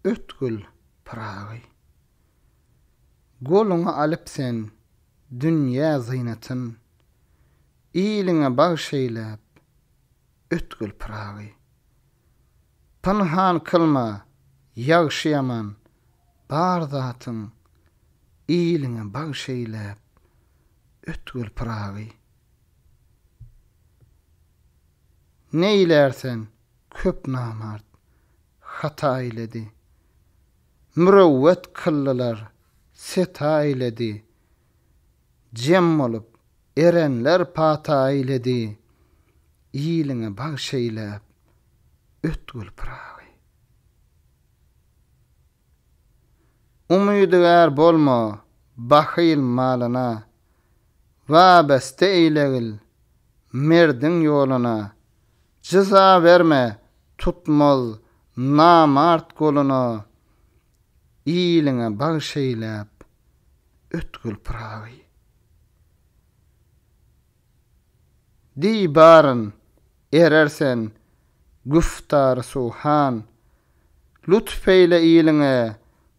ötgül Pyragy. Goluňa alyp sen dünýä zynatyn, Iliňe bagş eýläp, ötgül Pyragy. Pynhan kylma ýagşy-ýaman bar zatyň, Iliňe bagş eýläp, ötgül Pyragy. Neýlär sen, köp namart hata eýledi. Mürewwet kyldylar, seta eýledi. Jem bolup, erenler pata eýledi. Iliňe bagş eýläp, ötgül Pyragy. Umydygär bolma bahyl malyna, Wabeste eýlegil merdiň ýoluna, Jyza berme tutmaz namart goluna, Iliňe bagş eýläp, ötgül Pyragy. Diý baryn, erer sen, güftary suhan, Lutf eýle iliňe,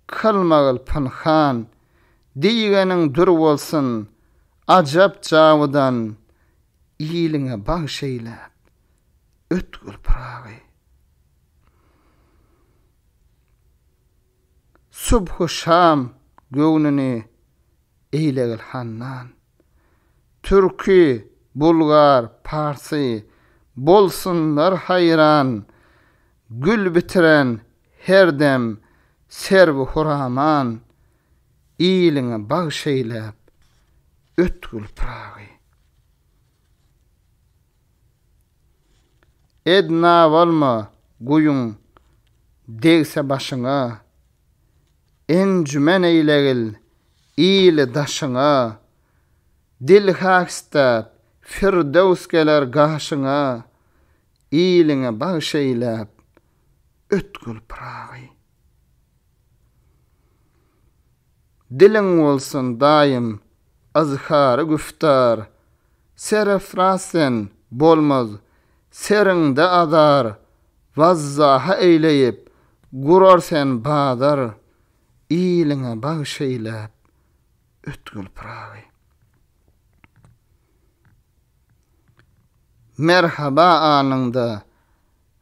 kylmagyl pynhan, Diýgeniň dür bolsun, ajap jawydan, Iliňe bagş eýläp, ötgül Pyragy. Subhy-şam göwnüni eýlegil handan. Türki, bulgar, parsy bolsunlar haýran, Gül bitiren her dem serwi huraman, Iliňe bagş eýläp, ötgül Pyragy. Edna bolma guýuň degse başyňa, Enjümen eýlegil ili daşyňa, Dil hak istäp, Firdöws geler gaşyňa, Iliňe bagş eýläp, ötgül Pyragy. Diliň bolsun daýym yzhary güftar, Serefraz sen, bolmaz seriňde azar, Wazzaha eýleýip, gurar sen bazar, Iliňe bagş eýläp, ötgül Pyragy. Merhaba anyňda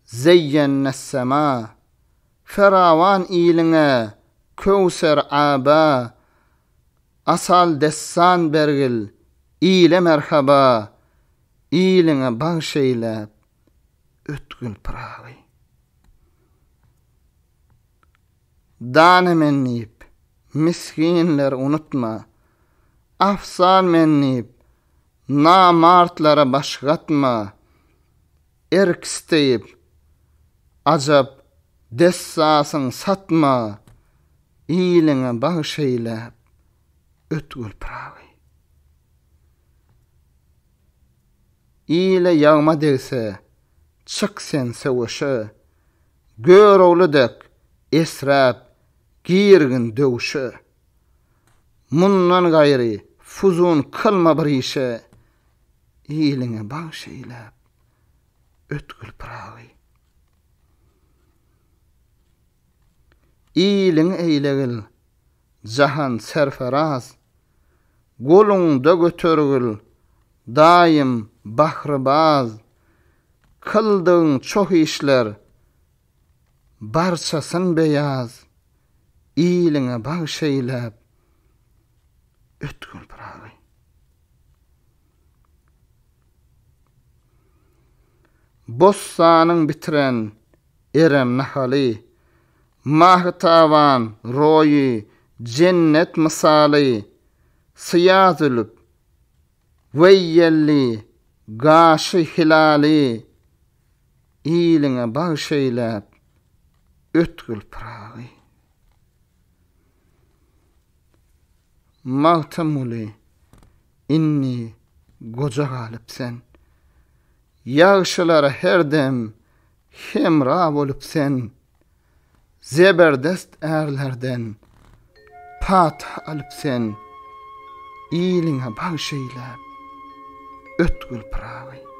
zeýýennessema, Ferawan iliňe köwser aba, Asal dessan bergil ile merhaba, Iliňe bagş eýläp, ötgül Pyragy. Dana men diýip, misginleri unutma, Afzal men diýip, namartlara baş gatma, Erk isteýip, ajap dessasyň satma, Iliňe bagş eýläp, ötgül Pyragy. Ile ýagma degse, çyk sen söweşe, Görogly dek esräp girgin döwşe. Mundan gaýry fuzun kylma bir işe, Iliňe bagş eýläp, ötgül Pyragy. Iliňi eýlegil, jahan serferaz, Goluňda götergil, daýym bahrybaz, Kyldygyň çoh işler, barçasyn beýaz, Iliňe bagş eýläp, ötgül Pyragy. Bossanyň bitiren Erem nahaly, Mahy-taban roýy jennet mysaly, Syýa zülp, weýýelli, gaşy hilaly, Iliňe bagş eýläp, ötgül Pyragy. Magtymguly, indi goja galyp sen. Ýagşylara her dem hemra bolup sen. Zeberdest ärlerden pata alyp sen. Iliňe bagş eýläp, ötgül Pyragy.